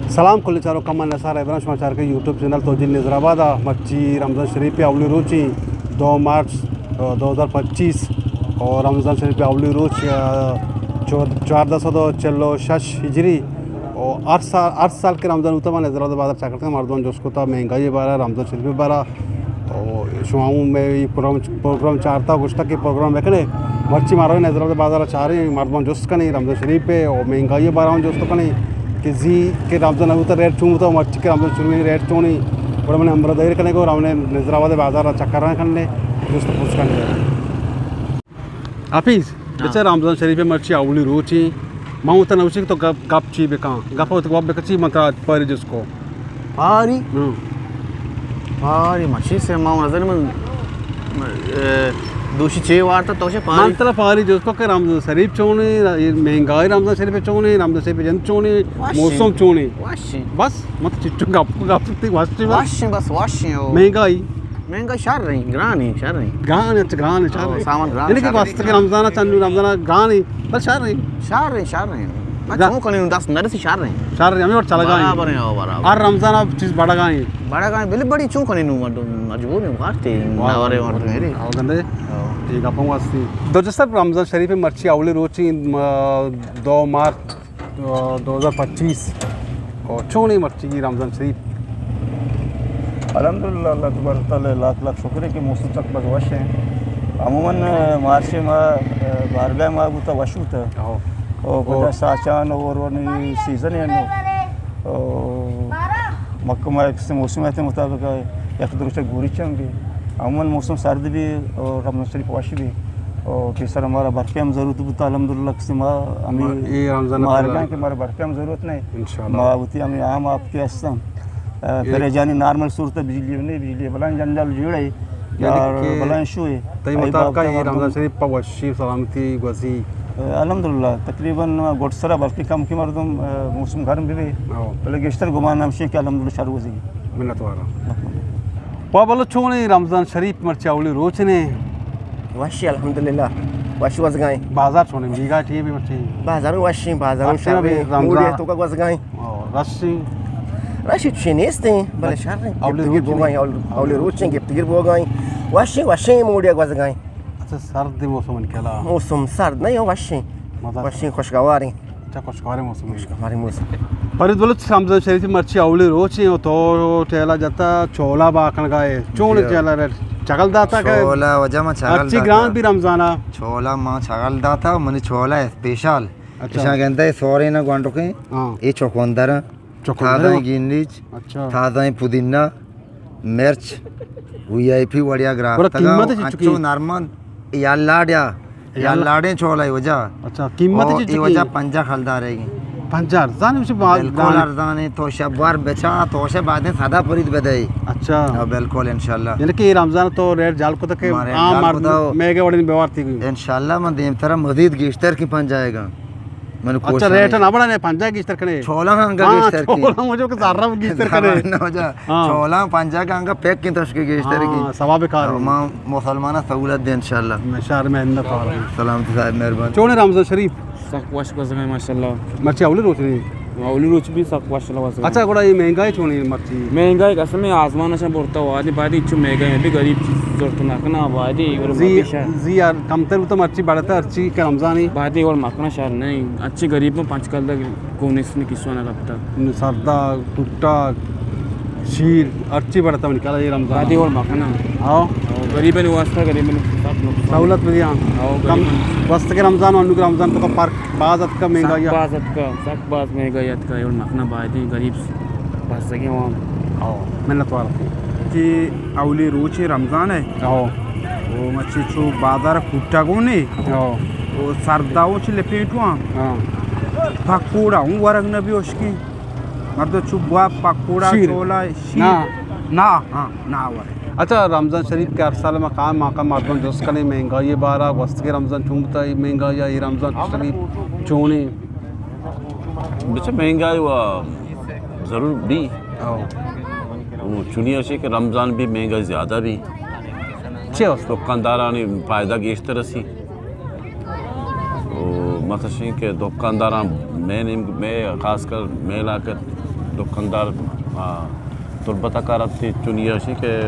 سلام کل چاروکاں، من نثار ابراہیم، شما چارگ ئے یوٹیوب چینل توجیل نظر آباد ءَ۔ مرچی رمضان شریف ءِ اولی روچ ایں، دو مارچ، آ، دو ہزار پچیس، اور رمضان شریف ءِ اولی روچ، آ، چود-، چاردہ سد و چل و شش ہجری، اور ہر سال، ہر سال کہ رمضان بوتا، من نظر آباد بازار چکر کناں، مردماں جست کتا مہنگائی ءِ بارا، رمضان شریف ءِ بارا۔ تو شما ہوں مئے اے پروگرام، پروگرام چارتا، گوشتا کہ پروگرام بکنے۔ مرچی ما رویں نظر آباد بازار ءَ چاریں، مردماں جست کنیں رمضان شریف ءِ اور مہنگائی ءِ بارا ہم جست کنیں کہ زی کہ رمضان بوتا ریٹ چون بوتا، مرچی کہ رمضان شروع ایں ریٹ چون ایں۔ گڑا من ہمراہ داری کنیں کہ رویں نظر آباد بازار ءَ چکر کنیں، جست پرس کنیں۔ حفیظ، ہاں۔ بچار رمضان شریف ءِ مرچی اولی روچ ایں، من وتا نوشی کہ تو گپ، گپ چی بکن، گپ وتا گپ بکن چی، من ترا پاری جست کو۔ پاری؟ ہاں۔ پاری مچی سے ما نظر من، اے، دوشی چے وارتا تو چے پاری؟ من ترا پاری جست کو کہ رمضان شریف چون ایں، مہنگائی رمضان شریف چون ایں، رمضان شریف جند چون ایں، واشیں۔ موسم چون ایں۔ واشیں۔ بس، من تو چچو گپ، گپ تی واشیں بس۔ واشیں بس، واشیں او۔ مہنگائی۔ مہنگائی شر ایں، گران ایں، شر ایں۔ گران ایں، گران ایں، شر او، ایں۔ سامان گران، یعنی کہ شر ایں۔ واسطے کہ رمضان ءَ چنڈو رمضان ءَ گران ایں، بل شر ایں۔ شر ایں، شر ایں۔ ما گا- چون کنیں، دست نرسی شر ایں۔ شر ایں، ہمیں وڑ چلگا ایں۔ برابر ایں، او برابر۔ ہر رمضان ءَ چیز بڑگا ایں۔ بڑگا ایں، بلے بڑی چون کنیں نوں، مردم مجبور ایں، وقت ایں، واہ، نوارے واہ، مردم میری۔ او گندے۔ او۔ ٹھیک اپوں واسطے۔ دو جسر رمضان شریف ءِ مرچی اولی روچ ایں، م-، دو مارچ۔ دو ہزار پچیس۔ اور چون ایں مرچی رمضان شریف؟ الحمدللہ، اللہ تبارک و تعالیٰ ءِ لاکھ لاکھ شکر ایں کہ موسم سک باز وش ایں۔ عموماً مارچ ءِ ماہ، بارگاہ ءِ ماہ بوتا، وش بوتا۔ ہو۔ اور ہو۔ پدا ساچان اور ورنی سیزن ایں نوں۔ اور مکہ ماہ ءِ موسم ءِ مطابق یک دو روچ گوریچ ایں بی۔ عموماً موسم سرد بی اور رمضان شریف وش بی۔ اور پیسر مارا برفے ہم ضرورت بوتا، الحمدللہ کسی ما ہمیں اے رمضان ءَ مارگاں کہ مارا برفے ہم ضرورت نہ ایں۔ انشاءاللہ۔ ما وتی ہمیں عام آپ کے ہستاں۔ آ، یعنی فریجانی نارمل صورت، بجلی نہ ایں، بجلی بلائیں جنجال جوڑ ایں۔ یعنی اور کہ بلائیں شو ایں۔ تئی مطابق اے رمضان شریف پہ وشی سلامتی گوزی؟ آ، الحمدللہ، تقریباً گڈسرا بلکہ کم کہ مردم، آ، موسم گرم بی بی۔ ہاں۔ بلے گیشتر گمان ہمیش ایں کہ الحمدللہ شر گوزی۔ منت وارا۔ واہ بلوچ، چون ایں رمضان شریف مرچی اولی روچ ایں؟ وشی الحمدللہ، وش گوزگائیں۔ بازار چون ایں؟ بیگاہ ٹی بی مرچی؟ بازار وشی، بازار شر ایں، رمضان۔ موڈی توکا گوزگائیں۔ او، رشی؟ رشی چی نیست ایں، بلے شر ایں۔ اولی روچ ایں۔ اولی روچ ایں، گپتگیر بوگائیں۔ وشی، وشی موڈی گوزگائیں۔ اچھا، سرد موسم ایں کلا؟ موسم سرد نہ ایں، وشی۔ مزہ۔ وشی خوشگوار ایں۔ اچھا، خوشگواریں موسم ایں۔ خوشگواریں موسم۔ فرید بلوچ، رمضان شریف مرچی اولی روچ ایں، تو ٹیلا جتا چولا باکنگا ئے۔ چون ایں چولا ریٹ؟ چگل داتا کہ؟ چولا وجہ ما چگل داتا۔ اچھی گران بی رمضانا۔ چولا ما چگل داتا، منی چولا اسپیشل۔ اچھا۔ اشاں گندے سورے نہ گونڈکیں۔ ہاں۔ اے چوکوندر۔ چوکوندر۔ تازہ گینیچ۔ اچھا۔ تازہ پودینہ۔ مرچ، وی آئی پی وڑیا گرا۔ گڑا قیمت چی چکے؟ انچو نرمن، یا لاڈیا، یا لاڈیں چولے وجہ۔ اچھا، قیمت چی چکے؟ وجہ پنجاہ کلدار ایں۔ پنجاہ ارزان ایں، بالکل ارزان ایں، تو شب بار بچا، تو شب بعد صدا پرید بدے۔ اچھا۔ ہاں، بالکل انشاءاللہ۔ یعنی کہ رمضان تو ریٹ جال کو تک عام مردم میگے وڑیں بیوارتی گئی۔ انشاءاللہ من دیمترا مزید گیشتر کی پنجاہ گا۔ من اچھا، کوشش ریٹ نہ بڑھانے، پنجاہ گیشتر کنے۔ چولا ہنگا ہاں، گیشتر کی۔ چولا مجھے کہ ذرہ گیشتر کنے۔ ذرہ نہ ہو جا۔ ہاں۔ چولا پنجاہ کا ہنگا پیک کی تشکے گیشتر کی۔ ہاں، ثواب کار ہے۔ ما مسلمان سہولت دے انشاءاللہ۔ میں شہر میں اندر کار ہے۔ سلامتی صاحب، مہربانی۔ چونے رمضان شریف؟ سک وش گزگائیں ماشاءاللہ۔ مرچی اولی روچ ایں؟ اولی روچ بی سک وش لوز۔ اچھا، گڑا اے مہنگائی چون ایں مرچی؟ مہنگائی قسم آزمان اچھا برتا ہوا، بعد چو مہنگائی بی غریب چیز زرت نہ کنا، بعد زی، زی یار کمتر بوتا مرچی بڑھتا ہرچی کہ رمضان ایں۔ بعد اور مکنا شہر نہ ایں، اچھی غریب میں پنچ کلدار گونیس نے کسوانا لگتا۔ سردا، ٹوٹا، شیر، ہرچی بڑھتا من کلا اے رمضان۔ بعد اور مکنا۔ ہاں۔ غریب نے واسطہ، غریب نے سب نقصان۔ سہولت بدیا۔ ہاں، کم غریب نے۔ واسطے کہ رمضان اور انوگ رمضان تو کا فرق باز اتکا مہنگائی۔ سک باز اتکا، سک باز مہنگائی اتکا، اور مکنا بعد غریب بس گئے وہاں۔ ہاں، منت وار۔ کہ اولی روچ رمضان ایں۔ ہاں۔ او مچی چو بازار کوٹا گونے۔ ہاں۔ او سردا او چی لپیٹواں۔ ہاں۔ پکوڑا ہوں ورگ نبی اشکی۔ مردم چو گوا پکوڑا شیر۔ چولا شیر۔ نا۔ نا، ہاں، نا ورگ۔ اچھا، رمضان شریف کہ ہر سال ما کام ما کا مردم جست کنے مہنگائی بارا، گوستگے رمضان چون بوتا، اے مہنگائی، اے رمضان شریف چونے؟ بچہ مہنگائی و ضرور بی۔ ہاں۔ او چونی اسی کہ رمضان بی مہنگائی زیادہ بی۔ چے واسطہ؟ دکاندارانی فائدہ گیشتر اسی۔ او متشیں کہ دکانداراں میں نیم، میں خاص کر میں علاقہ دکاندار، آ، تربت ءَ کار اَت، چونی اِش کہ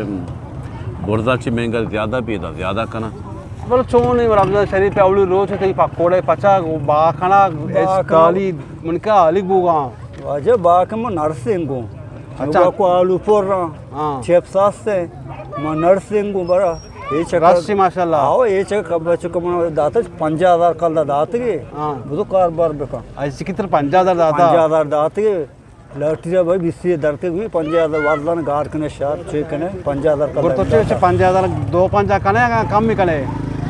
برزا چی مہنگا زیادہ بیدا، زیادہ کناں۔ بلے چون اِنت رمضان شریف ءِ اولی روچ، تئی پکوڑے پچا، با کنا، با کنا۔ استالی من کا علی بوگا۔ واجہ با کہ من نرسنگ اوں۔ اچھا۔ نوگا کو آلو پور رہا، ہاں۔ چپس آستے، من نرسنگ اوں برا۔ اے چکر رسی ماشاءاللہ۔ آؤ، اے چکر بچ کو من داتا پنجاہ ہزار کل داتگے۔ ہاں۔ بدو کاروبار بکا۔ ایسی کتر پنجاہ ہزار داتا؟ پنجاہ ہزار داتگے۔ لاٹری ءَ بھائی بیست ہزار درتے ہوئی، پنجاہ ہزار وردن گار کنے شہر، چے کنے، پنجاہ ہزار کا گڑا تو لگتا چے، چے تھا۔ پنجاہ ہزار دو پنجاہ کنے یا کم ہی کنے؟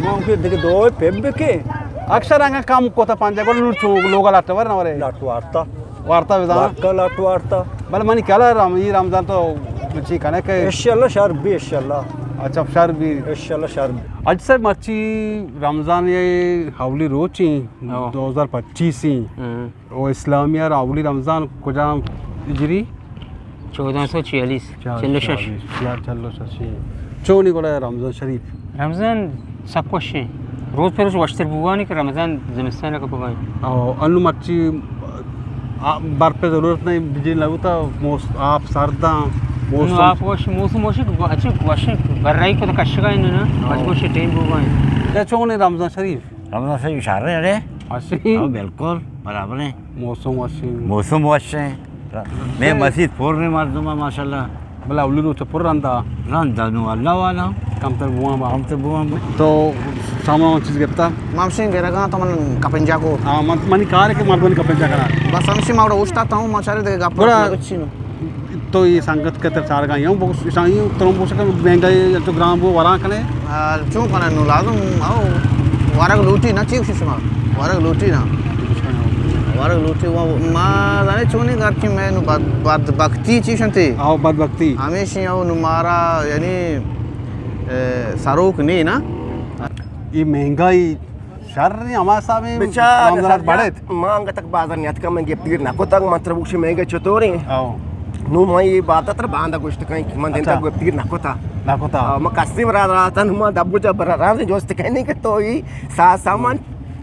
ما ان کے دیکھ دو پہ بکے۔ اکثر انگا کم کوتا پنجاہ، گڑا نور چو لوگا لاٹ ور نہ ورے۔ لاٹ وارتا۔ وارتا بزاں۔ واقعا لاٹ وارتا۔ بلے منی کلا رم-، یہ رمضان تو چی کنے کہ انشاءاللہ شہر بھی انشاءاللہ۔ اچھا، شہر بھی۔ انشاءاللہ شہر بھی۔ اچھا سر، مرچی رمضان یہ اولی روچ ایں، ہاں۔ دو ہزار پچیس ایں۔ ہوں۔ او اسلامی ءَ را اولی رمضان کجام ہجری؟ چودہ سو چھیالیس، چار چل و شش۔ چار چل و شش۔ چونی گڑا رمضان شریف؟ رمضان سک وش ایں۔ روز پہ روز وشتر بوانی کہ رمضان زمستان کا بوانی۔ او انو مرچی، آ، برف ضرورت نہیں، بجلی نہ ہوتا، موس-، آپ سرداں، انو موسم آپ وش، موسم وش، اچھے وش، بررائی کو تو کشگا انو نا، ہاں۔ بس وش ٹائم بوانی۔ چونی رمضان شریف؟ رمضان شریف شر ایں، اڑے؟ وش ایں؟ ہاں، بالکل، برابر ایں۔ موسم وش ایں۔ موسم وش ایں۔ مئے مسیت پر ایں مردم، ماشاءاللہ۔ بلے اولی روچ پر رندا؟ رندا نو اللہ والا۔ کمتر بوان با۔ کمتر بوان با۔ تو سامان چیز گپتا؟ ما ہمشیں گرگاں تو من کپنجا کو۔ ہاں، من، منی کار ایں کہ مردمانی کپنجا کناں۔ بس ہمشی ما وڑا اوشتاتاں، ما چارے دگہ گپ گڑا نہ کچھ نو۔ تو یہ سنگت کے تر چارگا یوں بس، ایشاں ترم بوشک مہنگائی تو گران بو وران کنے۔ آ، چون کنن نو لازم، او، ورگ لوٹی نا، چی گوشی شما؟ ورگ لوٹی نا۔ ورگ لوٹی، و-، ما زانے چونی گرچی مئے نو بد-، بدبختی چی شنتی؟ او، بدبختی۔ ہمیشی او نو مارا، یعنی، اے، سروک نی نا۔ یہ مہنگائی شر ایں، ہما حساب ایں، بچار، معاملات سر بڑت۔ ما انگت بازار نیاتکا، من گپتگیر نہ کتگ، من ترا بوشی مہنگائی چطور ایں؟ او۔ نو ما یہ بات ترا باندا گوشت کن کہ من دنتا اچھا۔ گپتگیر نہ کتا۔ نہ کتا۔ آ، ما کسیم را رہا تھا، نو ما دبو جا برا راز جوست کہنے کہ تو یہ سا سامان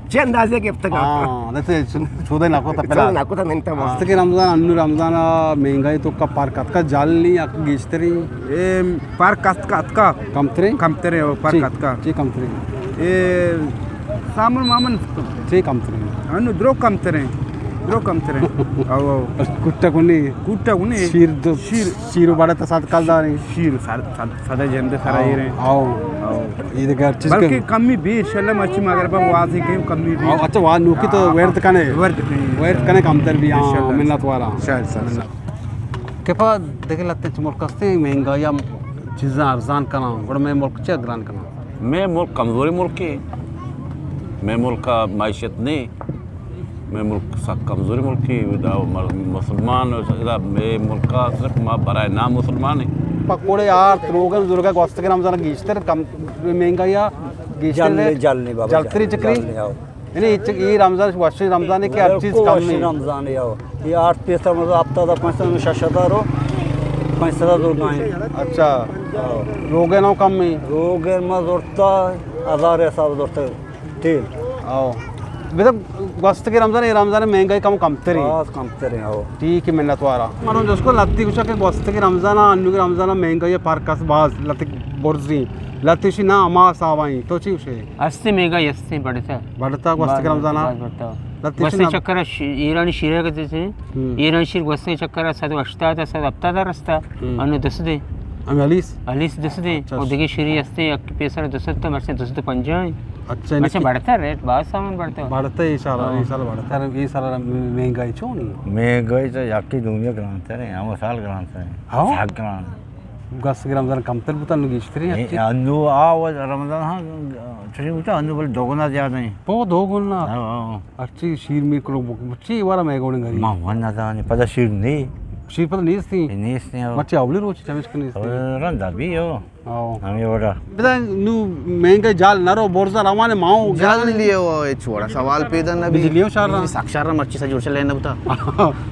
چند اندازے گپتگا۔ ہاں، نہ تے چودہ نہ کتا پہلا۔ چودہ نہ کتا ننتا ما۔ ہاں۔ است کہ رمضان، انو رمضان مہنگائی تو کا پر کتکا جال نہیں، اک گیشتری۔ اے پر کتکا اتکا۔ کمتریں؟ کمتریں، او پر چی؟ کتکا۔ چی کمتریں؟ اے سامن مامن۔ چی کمتریں؟ انو درو کمتریں۔ درو کمتریں۔ او، او۔ کٹا کنی؟ کٹا کنی؟ شیر دو، شیر۔ شیر بڑا تا سات کال داریں۔ شیر سات، سات، سات جند سرا ایریں۔ آؤ۔ آؤ۔ یہ دگہ چیز بلکہ کمی بھی، انشاءاللہ مرچی مغربا واضح کہیں کمی بھی۔ آؤ، اچھا، واہ نوکی تو ہاں، ورد کنے۔ ورد کہیں۔ ورد کنے کمتر بھی، ہاں، انشاءاللہ۔ منت وارا۔ شاید، شاید۔ منت۔ کہ پہ دگہ لہتیں چہ ملک ہستیں، مہنگائی ءَ چیزاں ارزان کناں، گڑا مئے ملک چیا گران کناں؟ مئے ملک کمزوریں ملکے، مئے ملک ءَ معیشت نیں، مئے ملک سک کمزوریں ملکے، ادا مر-، مسلمان، ادا مئے ملک ءَ صرف ما برائے نام مسلمان ایں۔ پکوڑے آرت، روگن زرگا گوستگیں رمضان گیشتر کم، مہنگائی ءَ گیشتر جل، جل نہیں بابا، جلتری جل، چکری؟ جل نہیں، آؤ۔ یعنی اے چ-، اے رمضان وشیں رمضانے کہ ہر چیز بالکل کم وشیں ایں۔ رمضانے، آؤ۔ اے آٹھ پیسہ مطلب ہفتاد پنچ سد، شش ہزار و پنچ سد زور گائیں۔ اچھا۔ آؤ۔ روگن ہم کم ایں۔ روگن ما زورتا ہزار حساب زورتا تیل۔ آؤ۔ بزاں گوستگیں رمضان، اے رمضان مہنگائی کم کمتر ایں۔ باز کمتر ایں، آؤ۔ ٹھیک ہے، منت وارا۔ من جس کو لتی گوشا کہ گوستگیں رمضان، انوگیں رمضان مہنگائی فرق است باز، لتی برزی۔ لتی شی نا ہما حساب ایں۔ تو چی گوشے؟ ہستیں مہنگائی ہستیں، بڑھتا۔ بڑھتا گوستگیں با-، رمضان ءَ؟ باز بڑھتا۔ لتی گوستگیں شنا چکر ءَ ش-، ایرانی شیر ءَ کتے سے، ہم۔ ایرانی شیر گوستگیں چکر ءَ صد و ہشتاد ءَ صد و ہپتاد ءَ رستا، ہم۔ انو دو سد ایں۔ ہمے ہلیس؟ ہلیس دو سد ایں۔ اچھا۔ او دگہ شیری ہستے، یک پیسر دو سد تو مرچی دو سد و پنجاہ ایں۔ اچھا، یعنی مرچی کہ بڑھتا ریٹ، باز سامان بڑھتا۔ بڑھتا ایں، اے سال، ہاں۔ اے سال بڑھتا، اے سال مہنگائی چون ایں؟ مہنگائی تو یکی دنیا گرانتر ایں، ہمے سال گرانتر ایں۔ ہاں؟ سک گران۔ گوستگیں رمضان کمتر بوتا، انو گیشتر ایں، اے، ہرچی؟ انو آ و رمضان ہاں، چوشیں بوتا، انو بلے دو گنا زیادہ ایں۔ بہت دو گنا؟ ہاں، ہاں۔ ہرچی شیر میر کلو بک-، چی وارا مئے گوڑیں گری؟ ما ون نزانی، پدا شیر نی۔ شیر پدا نیستی؟ اے نیستی، ہاں۔ مرچی اولی روچ چمیشکا نیستی؟ رندا بی، ہو۔ او۔ ہمے وڑا۔ بدا نو مہنگا جال نہ رو، برزا روان ماؤ۔ جال لیے وہ، اے چھوڑا سوال پیدا نہ بھی۔ بجلی ہو شار رہا۔ سک شار رہا، مرچی سا جوڑ سے لینا بتا۔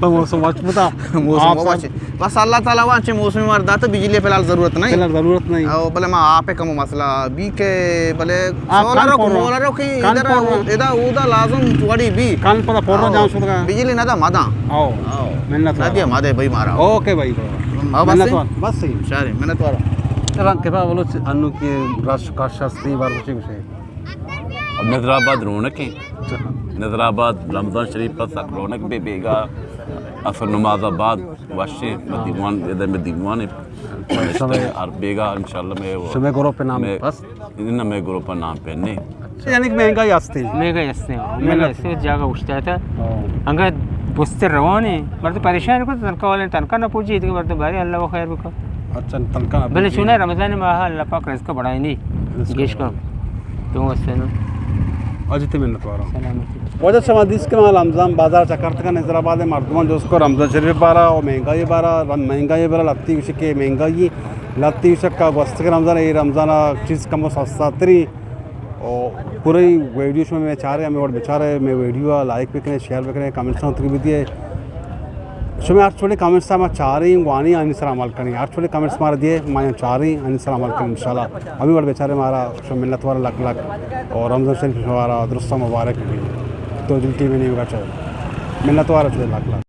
موسم واچ بتا۔ موسم آپ واچ۔ بس اللہ تعالیٰ واچ موسم مار داتا، بجلی فی الحال ضرورت نہیں۔ فی الحال ضرورت نہیں۔ او، بلے ما آپ کم مسئلہ بھی کہ، بلے آپ سولر کان رو، پورا۔ مولر رو کہ کان ادھر پورا۔ ادا اودا لازم وڑی بھی۔ کان پورا پورا او، جان شدگا۔ بجلی نہ دا مداں۔ او۔ او۔ منت نہ وار۔ دیا مدے بھائی مارا۔ اوکے بھائی۔ او، بس منت وار۔ بس صحیح۔ شاری، منت وار۔ رنگ کے با بولو انو کی رش کش ہستی بار کچھ کچھ۔ اب نظر آباد رونق ہے۔ نظر آباد رمضان شریف پر سک رونق بے بیگا۔ اثر نماز بعد وشے، میں دیوان، ادھر میں دیوان ہے۔ شمے ہر بیگا انشاءاللہ میں وہ شمے گروپ نام میں پس؟ نہ، میں گروپ نام پہ نہیں۔ یعنی کہ مہنگائی ہستی؟ مہنگائی ہستی، ہاں۔ مہنگائی ہستی، جاگہ اشتاتا۔ ہاں۔ انگا بستر روانی، مردم پریشان کو تنخواہ والے تنخواہ نہ پوچی، اتنے مردم بھاری اللہ و خیر بکا۔ اچھا، تنخواہ نہ بلے پوچی۔ چونا رمضان ماہ اللہ پاک رزق بڑھائیں دی۔ رزق گیش بڑھائیں۔ کم۔ تو واسطے نا۔ اجی تے منت وارا۔ سلامتی۔ واجہ شما دیست کہ ما رمضان بازار چکر تکن، نظر آباد مردمان جست کو رمضان شریف بارا و مہنگائی بارا، رم-، مہنگائی بارا لتی گوشی کہ مہنگائی لتی گوشی کہ گوستگیں رمضان، اے رمضان چیز کم و سستا تری۔ و پوری ویڈیو شما میں چارے، ہمیں وڑ بچارے، میں ویڈیو لائک بکنے، شیئر بکنے، کمنٹس تک بھی دیے۔ شما ہر چھوڑے کمنٹس ما چاریں، وانی آنی سر عمل کریں۔ ہر چھوڑے کمنٹس مارا دیے، ما چاریں، آنی سر عمل کریں انشاءاللہ۔ ہمیں وڑ بچارے مارا شما منت وار لک لک۔ اور رمضان شریف شمارا درستاں مبارک بھی۔ تو دل ٹی وی نہیں ہوگا چاہے۔ منت وار چھوڑے لک لک۔